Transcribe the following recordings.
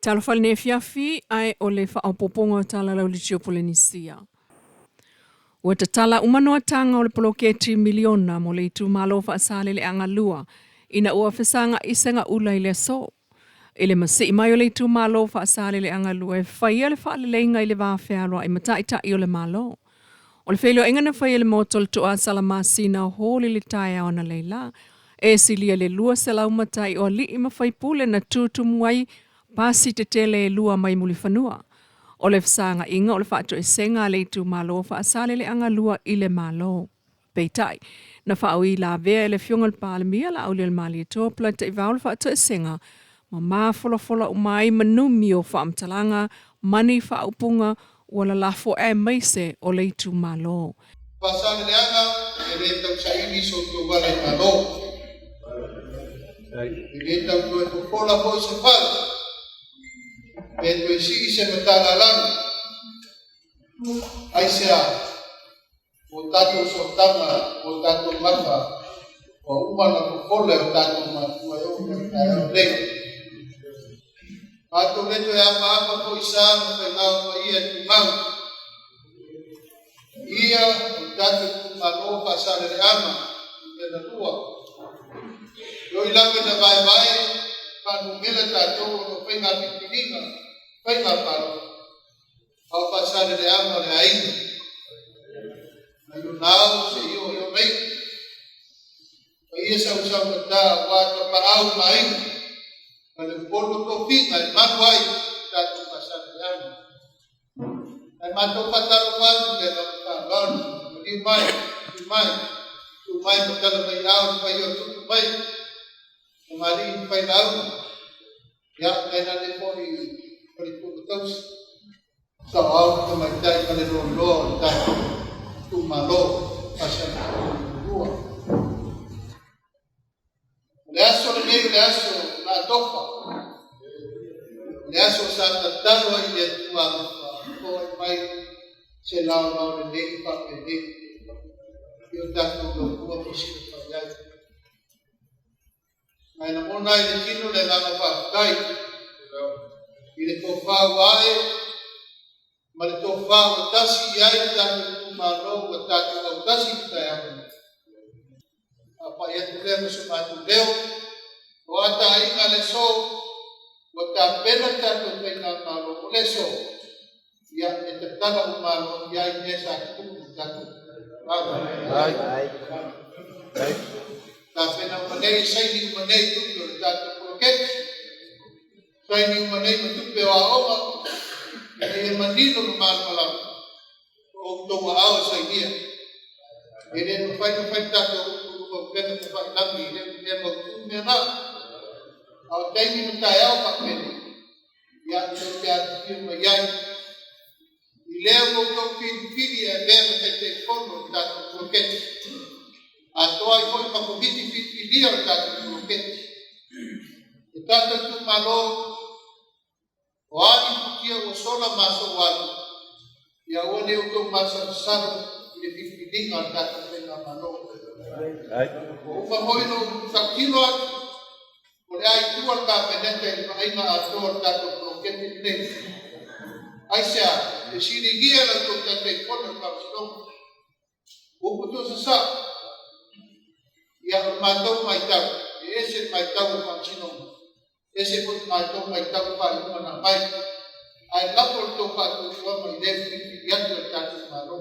Talofa i lenei afiafi ae o le faaopoopoga o Tala Laulitio Polenisia. Ua tatala uma noataga o le poloketi miliona mo le itumalo Faasaleleaga 2 ina ua fesagai segaula i le aso. I le masii mai o le itumalo Faasaleleaga 2 e faia le faaleleiga i le va fealoai ma taitai o le Malo. O le feiloaiga na faia i le Maota o le Toa Salamasina o Hall i le taeao analeila, e silia i le 200 matai o alii ma faipule na tutumu ai pasi tetele e lua mai Mulifanua. O le fesagaiga o le faatoesega a le itumalo Faasaleleaga 2 i le Malo. Peitai, na faauilavea e le Afioga i le Palemia Laaulialemalietoa Polataivao le faatoesega ma mafolafola uma ai manumi o faamatalaga ma ni faaupuga ua lalafo aemaise o le itumalo. Faasaleleaga e le tau saili so outou ala i Malo. E le tau toe fofola foi se fale, pe toe sii se matalalaga. Aisea? Ua tatou sootaga, ua tatou gafa, ua uma ona fofola e o tatou matua e oo mai i le taeao nei. Matou le toe afaafa foi sa ma faiga o paia e tumau. Ia o le tatou itumalo Faasaleleaga numera 2. E ui lava ina vaevae faanumera tatou ona o faiga filifiliga, faiga palota, a o Faasaleleaga o le aiga. Mai ona ao seia oo i ona iu. Paia sausaugata aua tapaau ma aiga ma le upolu o tofiga e malu ai tatou Faasaleleaga. Ae matou faatalofa atu i le agaga faaaloalo, maliu mai, tu mai, tu mai ma tala mai ao le paia o tupu mai, tamalii ma failauga, ia, tainane foi faletua ma tausi, saoao ma tamaitai ma le loaloa o le tatou itumalo Faasaleleaga 2. O le aso lenei o le aso na atofa, o le aso sa tatalo ai i le Atua alofa, foai mai se laolao lelei faapenei i o tatou loua ma silafai ai. Ae lagona ai le tino le agaga faafetai i le tofa ua ae ma le tofa ua tasi i ai le tatou itumalo ua tatou autasi i le taeao lenei. Faapai atu lea ma so matou leo, o a taaiga le aso, ua tapena le tatou faigamalo o le aso, ia e tatala uma aloaia ai mea sa tutupu i le tatou Ai. Tapena uma nei, saini uma nei tupe o le tatou poloketi, saini uma nei ma tupe o aoga, ina ia manino ma malamalama o outou aao e sainia. E le mafai ona fai le tatou upu i luga o upega tafailagi i lea mea mautu mea na. A o taimi ma taeao faapenei, ia tou te afifio mai ai. I lea ua outou filifili e avea ma Taitaifono o le tatou poloketi, atoa ai foi ma komiti filifilia o le tatou poloketi. Le tatou itumalo, o a ni futia ua sola ma aso ua alu, ia aua ne i outou masalosalo i le filifiliga o le tatou faigamalo. Ua uma foi ona ou tautino atu, o le a i tua le Kapeneta i le vaaiga atoa o le tatou poloketi lenei. Aisea? Fesiligia e la outou Taitaifono i le Faamasinoga. Upu tuusasao. Ia, o le matou matau, e ese le matau a le Faamasinoga, ese foi le matou matau i faaiuga na aumai. Ae lafo le tou faatuatuaga i le filifili atu e le tatou Malo.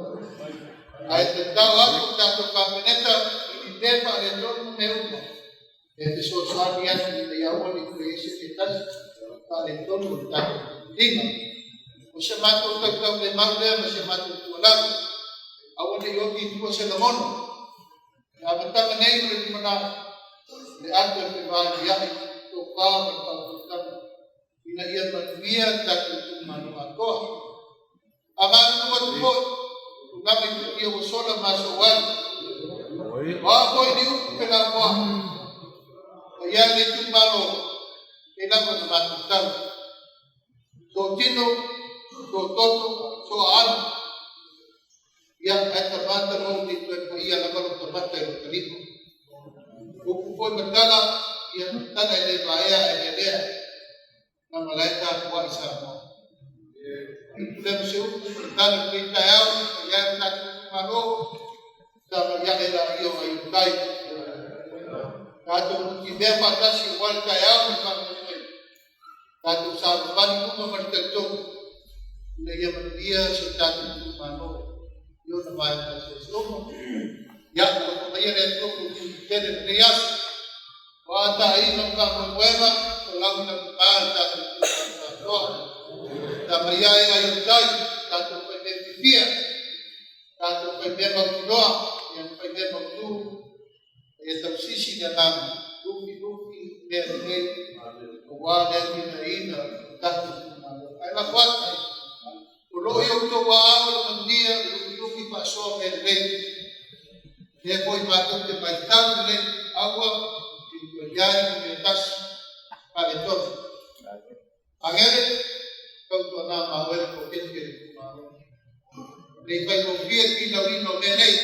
Ae tatalo atu le tatou Kapeneta i ni mea faaletonu ma mea uma, e fesoasoani atu ina ia aua ne i toe i ai se mea tasi faaletonu o le tatou filifiliga. O se matou tautaulemau lea ma se matou tuualalo, aua ne i oti i tua se lagona. Le amataga nei ma le lumanai, le ato e fevailia'i tofa ma le faautautaga ina ia manuia le tatou itumalo atoa. A malulu atu foi, tulaga i futia ua sola ma aso ua alu. O a foi ni upu felafoai, paia e le itumalo, e lava na matou tala. Tootino, toototo, toaalu. Ia, ae tamata lou ne i toe paia lava lou tamata i lota lima. Upu foi ma tala, ia tala e le vaea ae lelea. Na malae tapuai Samoa. Upu lea ma se upu ma le tala i lenei taeao, le paia e o le tatou itumalo, sagai ane laia o ai o tai. Tatou nutimea faatasi aua le taeao ma le faamoemoe. Tatou savavali i luma ma le talitonu ina ia manuia si o tatou itumalo i ona vaega eseese uma. Ia, alofa maia le Atua i lo outou tele i lenei aso. O a taaiga ma faamoemoega, folau i lagima le tatou itumalo atoa. Tama ia e ai o tai, tatou faimea fiafia, tatou faimea mautinoa, ia ma faimea mautu, ia tausisi le agaga, lufilufi mea lelei, aua le atinaeina o tatou itumalo. Ae lafo atu, o lo o i outou aao le manuia, le lufilufi faasoa mea lelei. Lea foi matou te matau lelei, aua ne i toe i ai ni mea tasi faaletonu. Agele, tautuana ma oe le poloketi a le itumalo. Ne i faigofie le finauina o mea nei,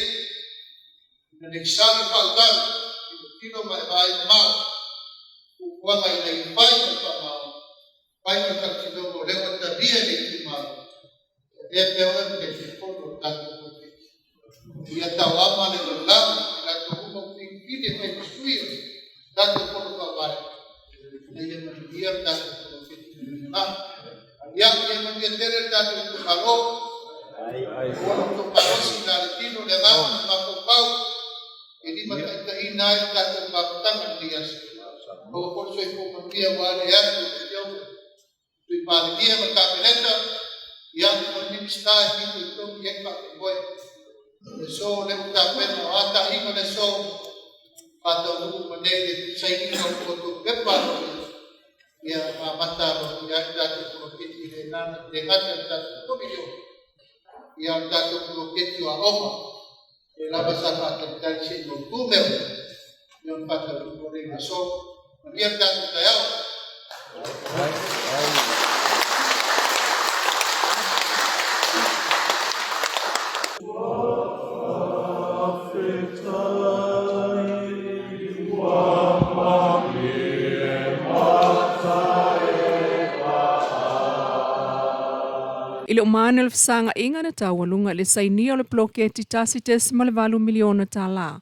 ina ne i sala le faautaga, tilotilo ma e vaai mamao, fuafuaga ina ia fai ma le faamaoni, fai ma le faatinoga o lea ua talia e le itumalo, e avea pea oe ma Taitaifono o le tatou poloketi. Ia tauama le lalolagi, i latou uma ua filifili e fai ma sui o le tatou Fono Faavae, ina ia manuia le tatou poloketi i le lumanai. Ia, ia manuia tele le tatou itumalo, ua lo outou malosi na le tino, le agaga ma le mafaufau, e limataitaiina ai le tatou mafutaga i lenei aso. Maua foi le soifua manuia aua le atu o le Afioga Sui Palemia ma le Kapeneta, ia, ma le Minisita e fitoitonu i ai le faamoemoe. Le aso lea ua tapena, o a taaiga o le aso, faataunuu uma nei le sainiga o le outou pepa aloaia, ia ma amata aloaia ai le tatou poloketi e le gata i le tatou $3 miliona, ia o le tatou poloketi o aoga, lea lava sa faatalitali se i mautu mea uma, ia ona faataunuu loa lea i le aso. Manuia le tatou taeao. I le umaina o le fesagaʻiga na taualuga i le sainia o le poloketi $1.8 miliona tala,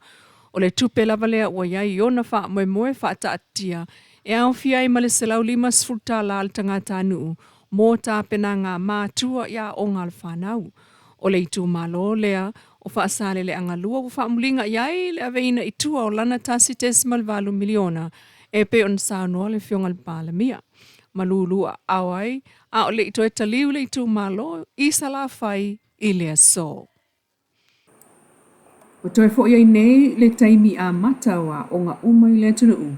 o le tupe lava lea ua i ai i ona faamoemoe faataatitia e aofia ai ma le $150 a le tagatanuu mo tapenaga matua i aoga a le fanau. O le itumalo lea o Faasaleleaga 2 ua faamuliga i ai le aveina i tua o lana $1.8 miliona e pei ona saunoa le Afioga i le Palemia. Malulu aao ai a o le i toe taliu le itumalo i Salafai i le aso. Ua toe foi ai nei le taimi amata o aoga uma i le atunuu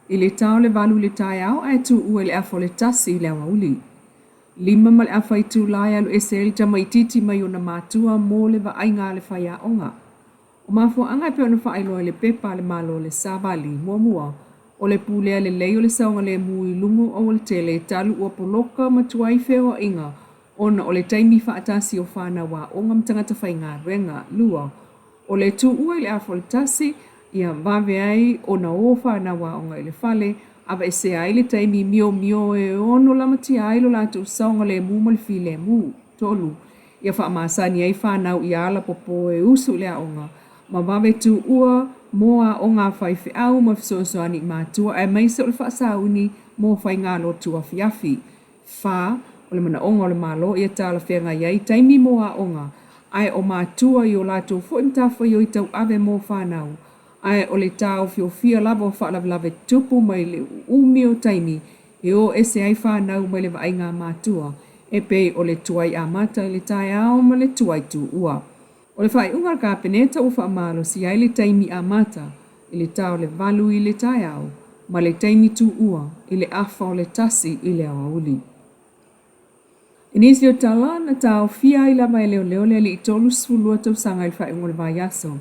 i le ta o le 8 i le taeao ae tuua i le 1:30 i le aoauli. 5:30 itula e alu ese ai le tamaitiiti mai ona matua mo le vaaiga a le faiaoga. O mafuaaga e pei ona faailoa i le pepa a le Malo le Savali, muamua, o le pulea lelei o le saogalemu i luga o aualatele talu ua poloka ma tuai feoaiga ona o le taimi faatasi o fanau aoga ma tagata faigaluega. 2, o le tuua i le 1:30, ia vave ai ona o fanau aoga i le fale, aveesea ai le taimi miomio e ono lamatia ai lo latou saogalemu ma le filemu. 3, ia faamasani ai fanau i ala popo e usu i le aoga, ma vave tuua mo aoga a faifeau ma fesoasoani i matua aemaise o le faasauni mo faigalotu afiafi. 4, o le manaoga o le Malo ia talafeagai ai taimi mo aoga, ae o matua i o latou foi matafaioi tauave mo fanau, ae o le taofiofia lava o faalavelave tutupu mai le umi o taimi e o ese ai fanau mai le vaaiga a matua, e pei o le tuai amata i le taeao ma le tuai tuua. O le faaiuga a le Kapeneta ua faamalosia ai le taimi amata i le ta o le 8 i le taeao ma le taimi tuua i le 1:30 i le aoauli. I nisi o tala, na taofia ai lava e leoleo le alii 32 tausaga i le faaiuga o le vaiaso.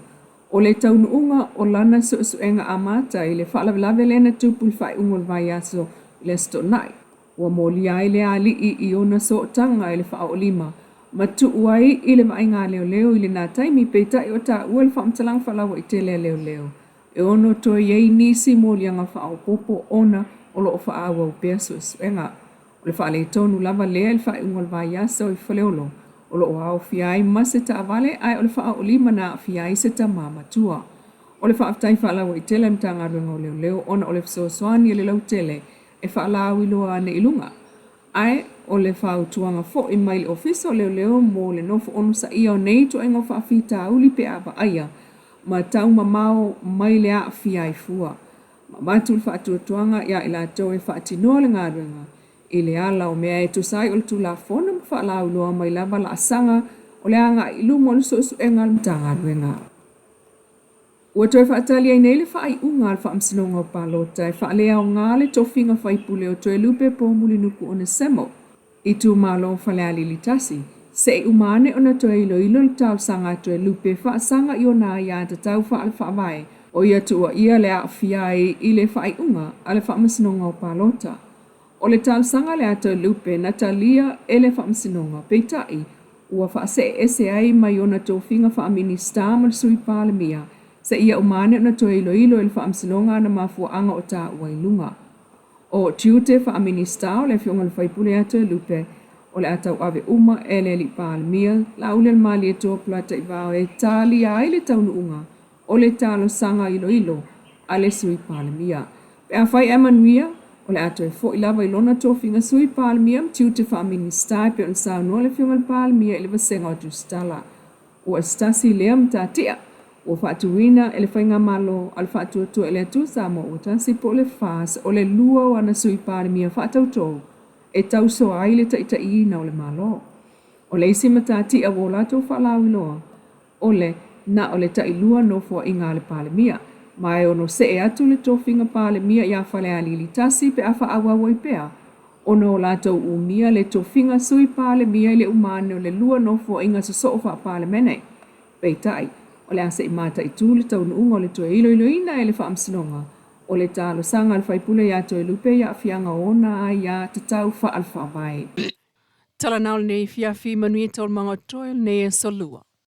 O le taunuuga o lana suesuega amata i le faalavelave lea na tupu i le faaiuga o le vaiaso i le Aso Toonai, ua molia ai le alii i ona sootaga i le faaoolima ma tuu ai i le vaaiga a leoleo i lena taimi, peitai o taua le faamatalaga faalauaitele a leoleo e ono toe i ai nisi moliaga faaopoopo ona o lo o faaauau pea suesuega. O le faaletonu lava lea i le faaiuga o le vaiaso i Faleolo, o lo o aofia ai ma se taavale ae o le faaoolima na aafia ai se tama matua. O le faafetai faalauaitele a le Matagaluega o Leoleo ona o le fesoasoani i le lautele e faalauiloa ane i luga. Ae o le fautuaga foi mai le Ofisa o Leoleo mo le nofo onosaia o nei ituaiga o faafitauli pe a vaaia ma taumamao mai le aafia ai fua. Ma avatu le faatuatuaga ia i latou e faatinoa le galuega i le ala o mea e tusa ai o le Tulafono ma faalauiloa mai lava laasaga o le agai i luma o le suesuega a le Matagaluega. Ua toe faatali ai nei le faaiuga a le Faamasinoga o Palota e faaleaoga le tofiga faipule o Toelupe Poumulinuku Onesemo, itumalo o Falealili 1, se i uma ane ona toe iloilo le talosaga a Toelupe e faasaga i ona aiatatau faale-faavae o ia tuuaia le aafia ai i le faaiuga a le Faamasinoga o Palota. O le talosaga lea a Toelupe na talia e le Faamasinoga, peitai, ua faasee ese ai mai ona tofiga faa-Minisita ma le Sui Palemia seia uma ane ona toe iloilo e le Faamasinoga ana mafuaaga o taua i luga. O tiute faa-Minisita o le Afioga i le Faipule ia Toelupe o le a tauave uma e le Alii Palemia, Laaulialemalietoa Polataivao e talia ai le taunuuga o le talosaga iloilo a le Sui Palemia. Pe afai ae manuia, o le a toe foi lava i lona tofiga Sui Palemia ma tiute faa-Minisita e pei ona saunoa le Afioga i le Palemia i le vasega o Tusitala. Ua se tasi lea matatia ua faatuina e le Faigamalo a le Faatuatua i le Atua Samoa ua Tasi po o le FAST o le lua o ana Sui Palemia faatautō e tausoa ai le taitaiina o le Malo. O le isi matatia ua o latou faalauiloa, o le na o le tailua nofoaiga a le Palemia, ma e ono see atu le tofiga Palemia ia Falealili 1 pe a faaauau ai pea ona o latou umia le tofiga Sui Palemia i le uma ane o le lua nofoaiga sosoo faa-Palemene. Peitai, o le a se i mataitu le taunuuga o le toe iloiloina e le Faamasinoga o le talosaga a le faipule ia Toelupe i aafiaga o ona aiatatau faale-faavae. Talanao lenei afiafi, manuia taualumaga o totoe o lenei aso Lua.